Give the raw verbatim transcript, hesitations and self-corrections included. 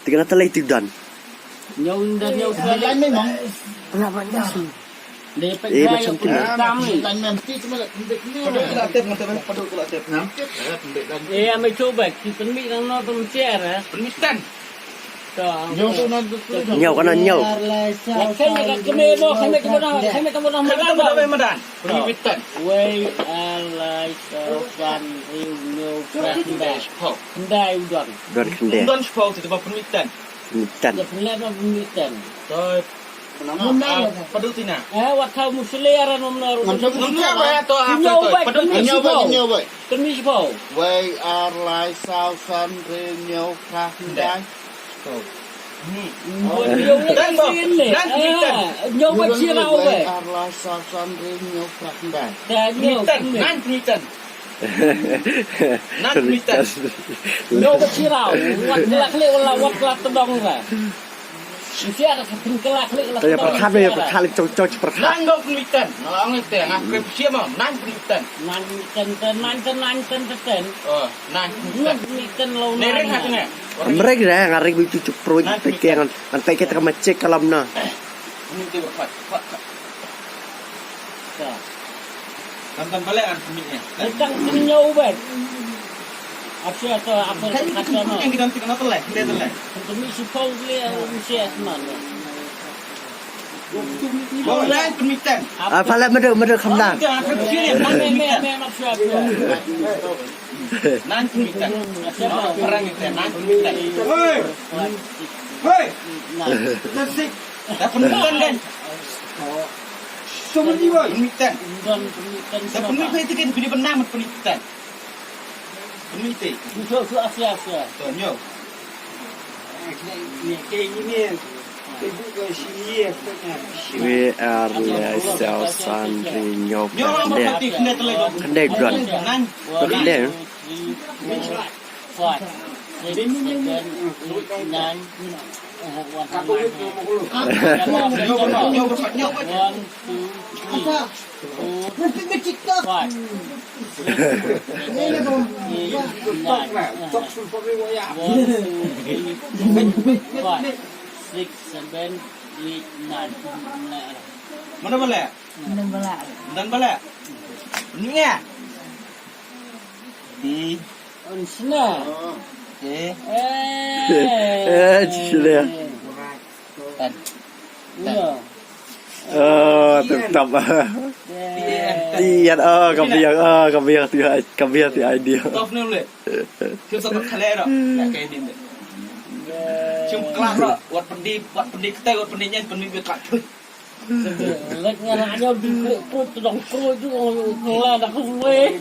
Te kane te lei te don. Ñiew, ñiew, ñiew. Nga ban dah. Dei peit. Eh, hai macam tu. Tam ni. Eh, amai cuba, ki pynmih nang no tu mesti ada. Pynmih tan. Ñiew. Ñiew, kane ñiew. Kane ka kmie no, kane ka bodoh, kane ka bodoh madan. Kane ka bodoh madan. Pynmih tan. Wei, ar, lai, saw, san, hynñiew, hynñiew, phra, khyndai. Khyndai u don. Don khyndai. Don shiphew te ba pynmih tan. Pynmih tan. Pynmih tan. Pynmih tan. Padu tina. Eh, wat thaw muslih ara nom nor. Ngam thaw muslih ba to. Ñiew ba, padu tina. Ñiew ba, ñiew ba. Pynmih shiphew. Wei, ar, lai, saw, san, hynñiew, phra, khyndai. Ñiew ba. Dan ba. Dan ba. Ñiew ba shiraw ba. Wei, ar, lai, saw, san, hynñiew, phra, khyndai. Pynmih tan. Nan pynmih tan. Nan pynmih tan. Ñiew ba shiraw. Wat la khlieh wala wat la tdong ra. Shisha ka pynkylla khlieh la. Te ïa pyrkhat, ïa pyrkhat, ïa cong cong pyrkhat. Nan dong pynmih tan. Nga la ong te nga kren shisha ma. Nan pynmih tan. Nan pynmih tan, nan tan, nan tan, nan tan. Oh, nan pynmih tan. Nan pynmih tan lo. Ne ring ha tene. Mrek dah, nga ring bitu cuproi te ke ngan, ngan te ke te ka macek kalam na. Ini te pyrkhat, pyrkhat. Ka. Kan tan balik kan pynmih ni. Tang pynñiew bet. Apa tu, apa kata nama? Yang kita nanti kena telai, dia telai. Pynmih shiphew le, mesti asman. Bau lain pynmih tan. Ah, pala madu, madu khamdan. Madu, madu, madu, madu, madu. Nan pynmih tan. Perang itu nan pynmih tan. Hei. Hei. Nan. Tasik. Dah pynmih tan kan? Sama ni boy. Pynmih tan. Dah pynmih tan itu kan bini benam pynmih tan. Pynmih te. Itu tu asia asia. Tu nyo. Ni kayak gini. Ibu ke sini ya. Wei, ar, lai, saw, san, hynñiew, phra, khyndai. Khyndai don. Nan. Khyndai. Five, six, seven, eight, nine, uh, one, one, two, three, four, five, six, seven, eight, nine, uh, one, two, three, four, five, six, seven, eight, nine. Mana balik? Dan balik. Dan balik. Ni ya. Di. Unsna. Eh. Eh, sila. Tan. Iya. Oh, tetap. Iya. Tiyan, oh, kabiang, oh, kabiang tu, kabiang tu idea. Tof ni boleh. Kita tak khalera. Ya, kayak ini. Cuma kelas, wat pendi, wat pendi kita, wat pendi nyan, pendi kita. Lek nga la ñiew di kru kru tdong kru ju la da ku swe.